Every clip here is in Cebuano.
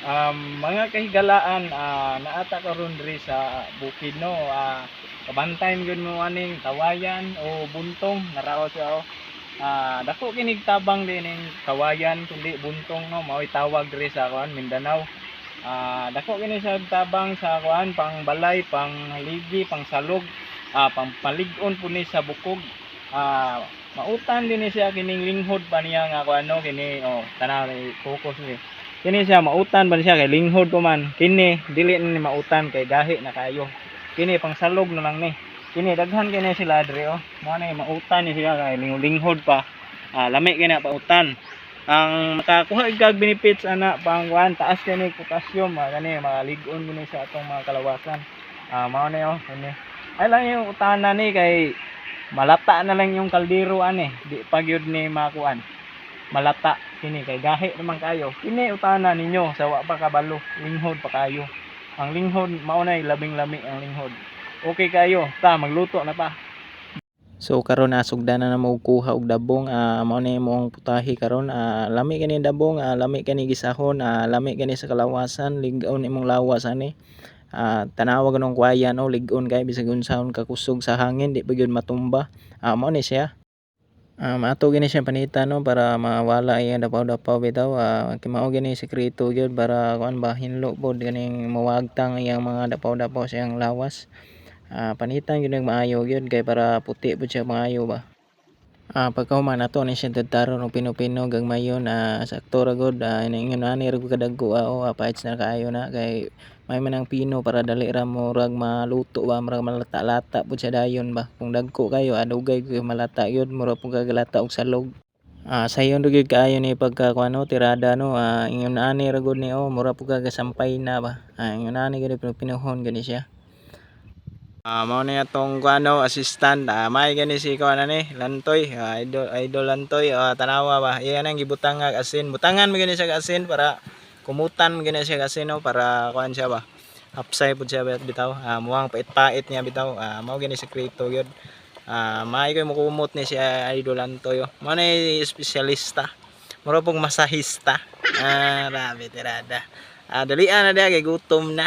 Mga kahigalaan, naata karon diri sa bukid, no. Kabantay gyud mo aning kawayan o buntong narao siya, oh. Dako kinig tabang din ning kawayan kundi buntong, no, mao'y tawag diri sa kuan, Mindanao. Dako kini siya tabang sa kuan, pang balay, pang haligi, pang salog, pang palig-on pud ni sa bukog. Mautan din ni siya kining linghod pa niya nga kuan, no, kini, oh, tanaw ni focus ni. Kini siya mautan ba ni siya kay linghod pa man. Kini dili ni mautan kay gahi na kayo. Kini pang salog na lang ni. Kini daghan kini sila diri, oh. Mao ni mautan ni siya kay linghod pa. Lami kini pautan. Ang makakuha kag benefits ana pang kuan, taas kini potassium, kani makalig-on gini sa atong mga kalawasan. Mao ni, oh, kini. Ay lang yung utana ni kay malata na lang yung kaldero ani, di pa gyud ni makuan. Malata kini kay gahi naman kayo. Kini utana ninyo sa wa pa kabalo, linghod pa kayo. Ang linghod mao nay labing lami ang linghod. Okay kayo, ta magluto na pa. So karon nasugdan na namo og kuha og dabong, mao ni imong putahe karon, lami kini dabong, lami kini gisahon, lami kini sa kalawasan, lig-on imong lawas ani. Tanawa ganong kuwayan, no, lig-on kay bisag unsaon ka kusog sa hangin di pa gyud matumba. Mao ni siya. Ato gini siya panitan, no, para mawala iyang dapaw-dapaw bitaw, kay mao gini sekreto gyud para kuan ba, hinlo pod kaning mawagtang iyang mga dapaw-dapaw sa iyang lawas. Panitan gyud nang maayo gyud kay para puti pud siya maayo ba. Pagkahuman ato ni siya tadtaron og pino-pino gagmayon, sakto ra gud, ingon ani ra gud kadagko, oh, paits na kaayo na kay may man ang pino para dali ra murag maluto ba, murag malata-lata pud siya dayon ba. Kung dagko kayo, dugay gyud malata gyud, mura pud kag lata og salog. Sayon ra gyud kaayo ni pagka kuan, no, tirada, no, ingon ani ra gud ni, oh, mura pud kag sampay na ba. Ingon ani gyud pinuhon gani siya. Mao ni atong kuano assistant, may gani si kuan ani Lantoy, idol idol Lantoy, tanawa ba. Iya nang gibutang nga asin. Butangan mo gani siya og asin para kumutan mo gani siya og asin, no, para kuan siya ba. Hapsay pud siya bitaw. Muhang pait-pait niya bitaw. Mao gani sekreto gyud. Maay koy mukumot ni si Idol Lantoy, oh. Mao ni espesyalista. Mura pong masahista. Grabe tirada. Dalian na diha kay gutom na.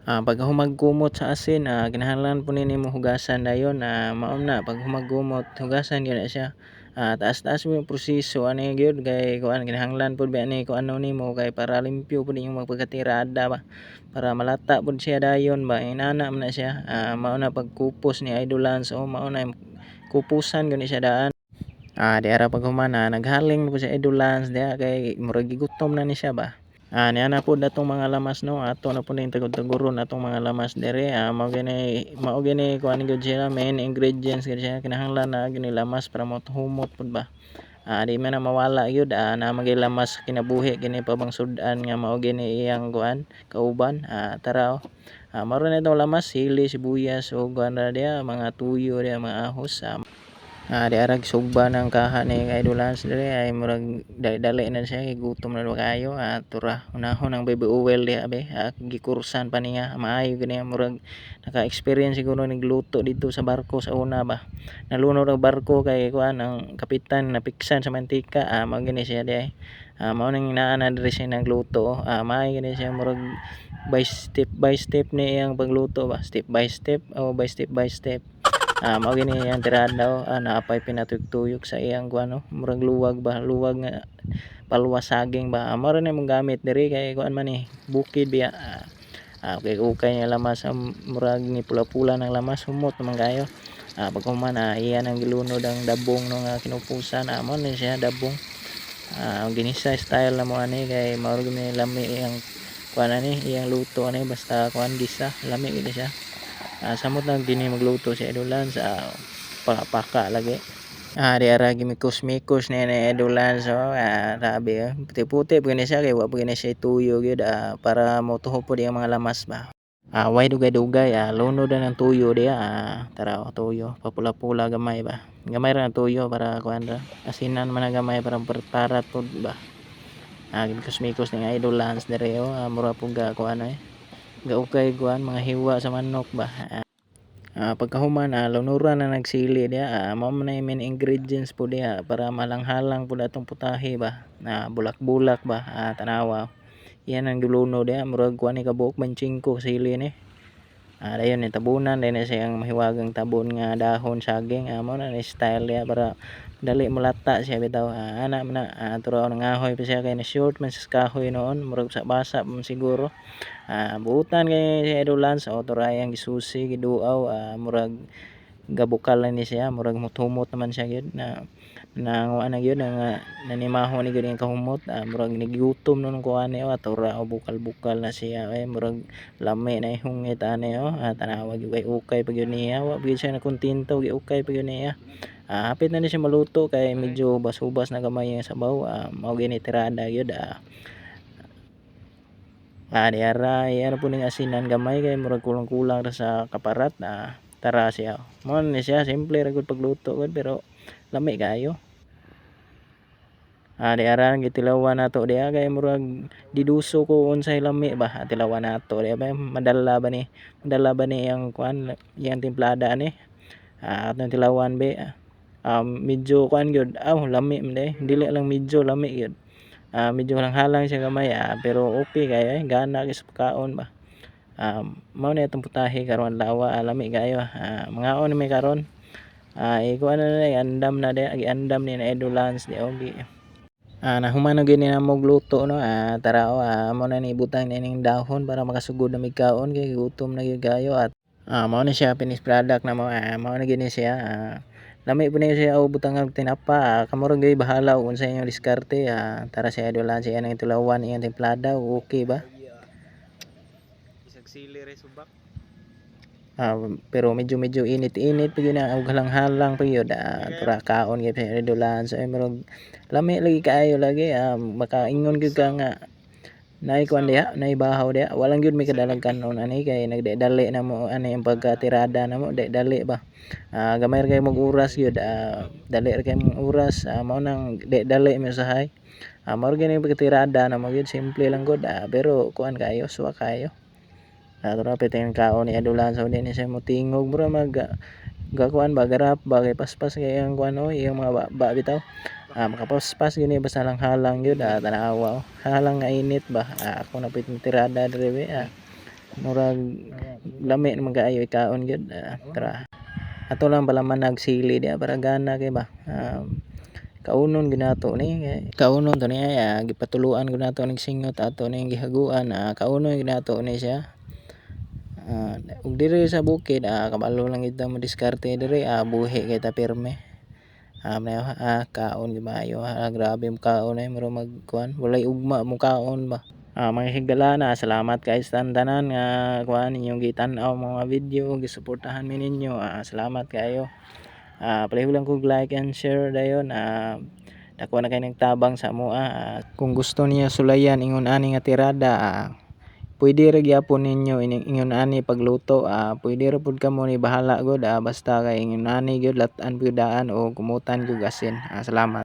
Pag humagkumot sa asin, kinahanglan po nimo hugasan dayon, mao na pag humagkumot hugasan gyud na siya. Taas-taas mo yung proseso ani gyud kay kuan, kinahanglan pud ba ani kuano nimo kay para limpyo pud inyong pagkatirada ba. Para malata pud siya dayon ba, inana man na siya. Mao na pagkupos ni Idol Lance, oh, mao na kupusan gyud ni siya daan. Di ara paghuman, naghaling na pud si Idol Lance diha kay murag gigutom na ni siya ba. Niana pod atong mga lamas, no, ato na pud ning tagod-tagoron atong mga lamas diri, mao gini kuan gyud siya, main ingredients gyud siya, kinahanglan na gini lamas para mohumot pud ba. Di man na mawala gyud, naa man gyud lamas sa kinabuhi kini pabang sud-an nga mao gini iyang kuan kauban, tara, oh. Mao ra na itong lamas, sili, sibuyas ug kuan ra diha, mga tuyo diha, mga ahos. Di arag sugba ng kaha ni Idol Lance diri ay murag dali-dali na siya kay gutom na kaayo. Tura unahon ang baby oil diha be, gikursan pa niya maayo gani, murag naka-experience siguro nigluto dito sa barko sa una ba. Nalunod ang barko kay kuan, ang kapitan napiksan sa mantika, mao gini siya di ay. Mao nang naa na diri siya nagluto, oh. Maayo gani siya, murag by step ni iyang pagluto ba, step by step o by step by step. Mao gini iyang tirada, oh, naa pay pinatuyok-tuyok sa iyang kuan, oh, murag luwag ba, luwag nga palwas saging ba. Mao ra na imong gamit diri kay kuan man ni, bukid biya. Okay ukay nga lamas, murag ni pula-pula ng lamas, humot naman kayo. Paghuman, iya nang gilunod ang dabong, no, nga kinupusan, mao ni siya dabong. Ginisa style na mo ani kay mao ra ni lami iyang kuan ani, iyang luto ani, basta kuan gisa lami gid siya. Samot na gini magluto si Idol Lance, paka lagi. Di ara gimikos-mikos ni ni Idol Lance, oh, grabe, oh. Puti-puti pa gani siya kay wa pa gani siya tuyo gyud, para motuho pod iyang mga lamas ba. Way dugay-dugay, lunod na ng tuyo diha, tara, oh, tuyo, papula-pula gamay ba. Gamay ra ang tuyo para kuan ra, asinan man na gamay para parat pod ba. Gimikos-mikos ni Idol Lance diri, oh, mura pud ga kuan eh. Gaukay kuan mga hiwa sa manok ba. Pagkahuman, lunuran na nagsili diha, mao man na main ingredients po diha para malanghalang pud atong putahe ba. Na bulak-bulak ba, tanawa. Iyan ang gilunod diha, murag kuan ni kabuok 25 sili ni. Dayon tabunan dayon na siyang mahiwagang tabon nga dahon saging. Mao na ni style diha para dali molata siya bitaw. Ana man na, turaw nangahoy pa siya kay na short man siya sa kahoy noon, murag basa-basa man siguro. Buutan kay si Idol Lance o turayang gisusi giduaw, murag gabukal na ni siya, murag humot naman siya gyud na nanguha na gyud nga nanimaho ni gyud ang kahumot. Murag nigutom nun kuan ni oh, tura o bukal-bukal na siya ay murag lami na ihungit ani oh. Tanawa gyud kay ukay pa gyud niya, wa gyud siya nakontento, giukay pa gyud niya. Hapit na ni siya maluto kay medyo hubas-hubas na gamay ang sabaw. Mao gyud ni tirada gyud. Diara iya ra pud ning asinan gamay kay murag kulang-kulang ra sa kaparat. Tara siya. Mao ni siya, simple ra gud pagluto gud pero lami kaayo. Diara gitilawan nato diha kay murag diduso ko unsay lami ba. Tilawan nato diha ba madala ba ni, madala ba ni iyang kuan, iyang timplada ani. Atong tilawan be. Medyo kuan gyud, aw lami man diay, dili lang medyo lami gyud. Medyo halang-halang siya gamay, pero okay kaayo eh, gana kay sa pagkaon ba. Mao ni atong putahe karon adlaw, lami kaayo. Mangaon mi karon. Ikuan na na andam na diha, giandam ni na Idol Lance di ogi. Nahuman na gyud ni namo luto no. Tara oh, amo na ni ibutang nining dahon para makasugod na mig kaon kay gutom na gyud kaayo at mao ni siya finished product namo. Mao na gyud ni siya. Lami pud ni siya og butangan og tinapa. Kamo ra gyud bahala og unsa inyong diskarte. Tara si Idol Lance, iyang tilawan iyang timplada, okay ba? Isag sili re subak. Pero medyo medyo init-init pa gyud na og halang-halang pa gyud. Tura kaon gyud si Idol Lance ay murag lami lagi kaayo lagi. Makaingon gyud ka nga naay kuan diha, naay bahaw diha. Walang gyud may kadalag kanon ani kay nagdali na mo ani ang pagkatirada namo, dali ba. Gamay ra kay mog oras gyud, dali ra kay mong oras, mao nang dali mi usahay. Mao ra gyud ni pagkatirada namo gyud, simple lang gud, pero kuan kaayo, suwa kaayo. Tura piti kaon ni Idol Lance di ni siya motingog, mura mag gakuan ba, garap ba kay paspas kay iyang kuan oy, iyang mga baba bitaw. Makapaspas gyud ni basta halang-halang gyud. Tanawa oh, halang nga init ba. Ako na pud tirada diri be. Murag lami naman kaayo ikaon gyud. Tara. Ato lang palaman sili diha para gana kay ba. Kaunon gyud nato ni, kaunon to ni ay, gipatuluan gyud nato ning singot ato ning gihaguan. Kaunon gyud nato ni siya. Ug diri sa bukid, kabalo lang gyud ta mo diskarte diri, buhi kay ta pirme. Kaon gyud maayo, grabe mo kaon ay murag magkuan, walay ugma mo kaon ba. Mga higala na, salamat kaayo sa tanan nga kuan inyong gitan-aw mga video, gisuportahan mi ninyo. Salamat kaayo. Palihog lang kog like and share dayon. Dako na kay nagtabang sa amoa. Kung gusto niyo sulayan ingon ani nga tirada, pwede ra gyapon ninyo ining ingon ani pagluto. Pwede ra pud kamo ni bahala gud, basta kay ingon ani gyud lat-an pud daan o kumutan gyud asin. Salamat.